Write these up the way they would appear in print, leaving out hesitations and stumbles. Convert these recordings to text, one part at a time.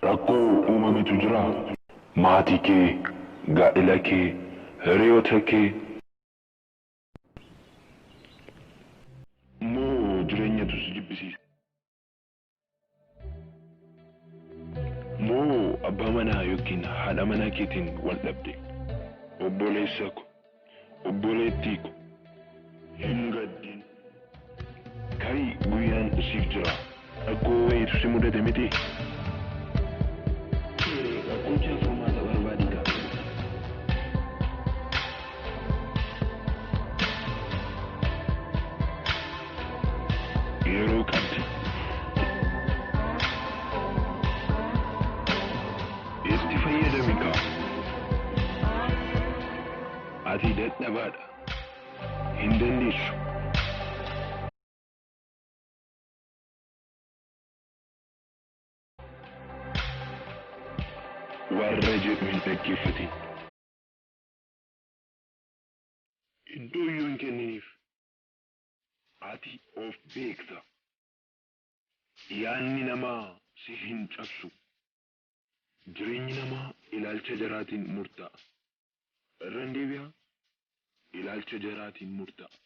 Rakkoo uumametu jiraa? Maatii kee, gaa'ela kee, hiriyoota kee. Moo jireenyatu si jibbisiise? Moo abbaa manaa yookiin haadha manaa keetiin wal dhabde? Obboleessa ko, obboleettii ko, hin gaddin. Ka'i guyyaan siif jira. Rakkoo wayiitu si mudate mitii? Rakkochaaf furmaata barbaadi kaa. Yeroo qabdi. Itti fayyadami kaa. Ati dadhabaadha. Hin dandeessu. Warra jedhu hin dhaggeeffatin. Iddoo iyyuu hin kenniniif. Ati of beekta. Yaanni namaa si hin cabsu. Jireenyi namaa ilaalcha jaraatiin murtaa'a. Irran deebi'a, ilaalcha jaraatiin murtaa'a.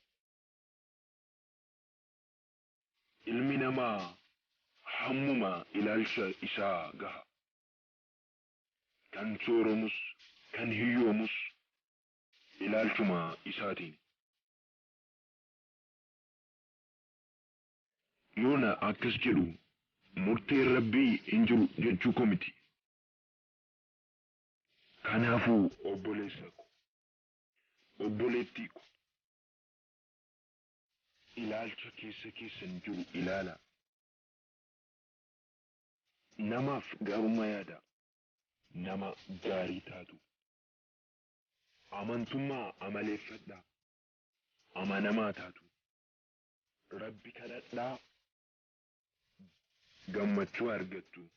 Ilmi namaa hammuma ilaalcha isaa gaha. Kan sooromus kan hiyyoomus ilaalchuma isaatiin. Yoona akkas jedhu murteen Rabbii hin jiru jechuu koo miti. Kanaafuu obboleessa ko, obboleettii ko, ilaalcha keessa keessan jiru ilaalaa. Namaaf gaarummaa yaadaa. Nama gaarii taatu. Amantummaa amaleeffadhaa. Amanamaa taatu. Rabbi kadhadhaa gammachuu argattu.